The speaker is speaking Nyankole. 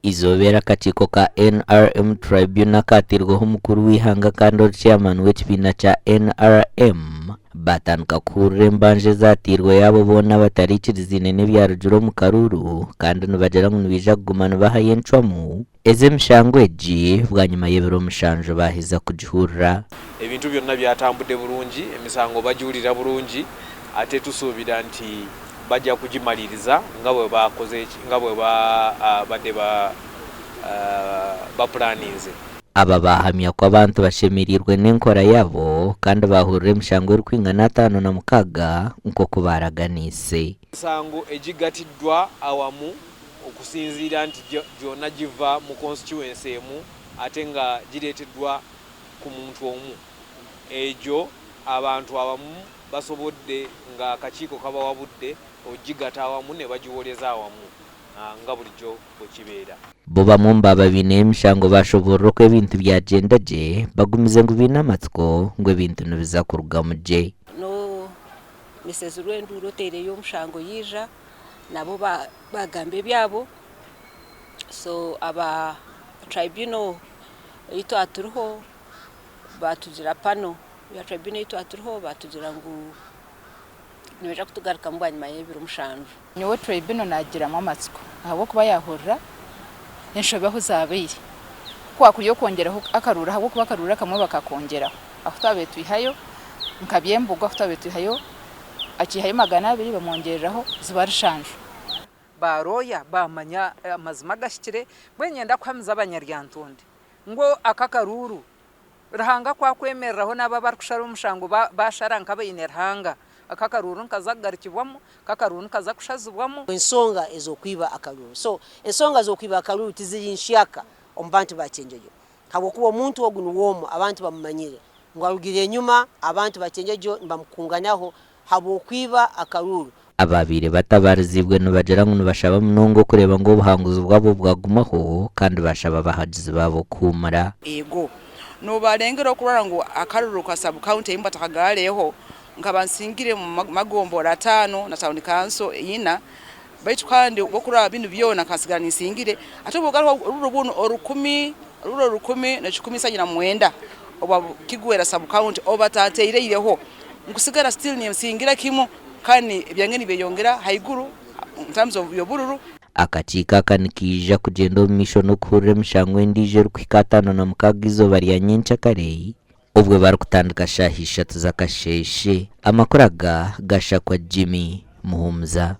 Eizooba eri akakiiko ka NRM Tribunal akaateirweho omukuru w'eihanga kandi ori chairman w'ekibiina kya NRM baatandika kuhurira embanja ezaateirweyo abo boona abatariikirizaine n'ebyarugire omu karuuru kandi nibagira ngu nibaija kuguma nibahayo encwamu ez'emishango egi bwanyima y'ebiro mushanju baaheza kugihurira. Ebintu byonna byatambudde burungi, emisango bagiwulira burungi ate tusuubira nti Baja kugimaliriza nga bwe bakoze nga bwe babadde bapulaninze. Aba baahamya ku abantu bashemereirwe n'enkora yaabo kandi baahurira emishango erikwingana 56 nk'oku baaraganiise. Emisango egigatiddwa awamu okusinziira nti gyona giva mu constituency emu ate nga gireeteddwa ku muntu omu, egyo abantu abamu basobodde nga akakiiko kabawabudde okugigata awamu nebagiwoleza awamu nga bulijjo bwekibeera. Bo bamwe omu baaba baineyo emishango baashoboorora oku ebintu byagyenda gye, bagumize ngu baine amatsiko ngu ebintu nibiza kurugamu gye. No Mrs Rwendura oteireyo omushango yaija nabo bagamba ebyabo so aba tribunal ei twaba turiho batugira pano. Ya tribunal ei twaba turiho baatugira ngu nibaija kutugarukamu bwanyima y'ebiro mushanju. Nyowe tribunal naagiramu amatsiko ahabw'okuba yaahurira enshobe ahu zaabaire. Ku kwakuriyo kwongyeraho akaruuru ahabw'okuba akaruuru akamwe bakakongyeraho. Ahu twabaire twihayo nka Byembogo ahu twabaire twihayo akiihayo 200 bamwongyereraho ziba rushanju. Ba lawyer baamanya amazima agahikire. Mbwenu niinyenda kuhamiza abanyaryantonde ngu aka akaruuru Ruhanga ku akwemereraho n'abo abarikushara omushango baashara nk'abaine Ruhanga, aka akaruuru nikaza kugarukibwamu, aka akaruuru nikaza kushazibwamu. Ensonga ez'okwiba akaruuru. So ensonga z'okwiba akaruuru tiziri nshyaka omu bantu ba Kyenjojo habwokuba omuntu ogu nuwe omu abantu bamumanyire ngu arugire enyuma abantu ba Kyenjojo nibamukunganaho habw'okwiba akaruuru. Abaabaire batabaariziibwe nibagira ngu nibashaba munonga okureeba ngu obuhanguzi bwabo bwagumaho kandi baashaba abahagizi baabo kuhuumura. Ego. Nobarengera okurora ngu akaruru ka sub county ei batakagareho nkaba nsingire omu magombora atano na town council ina baitu kandi okurora binu byona nkasigara ninsingire ate obwogaruka orururu bunu orukumi orururu orukumi nekikumi nsanju na mwenda obwa Kigwera sub county obu batateireireho nkusigara still ninsingira kimu Kandi ebyange nibyeyongera haiguru in terms of y'obururu. Akakiiko aka nikaija kugyenda omu maisho n'okuhurira emishango endiijo erikuhika 56 eizooba rya nyenkyakare obwo barikutandika shaaha ishatu z'akasheeshe. Amakuru aga gashakwa Jimmy Muhumuza.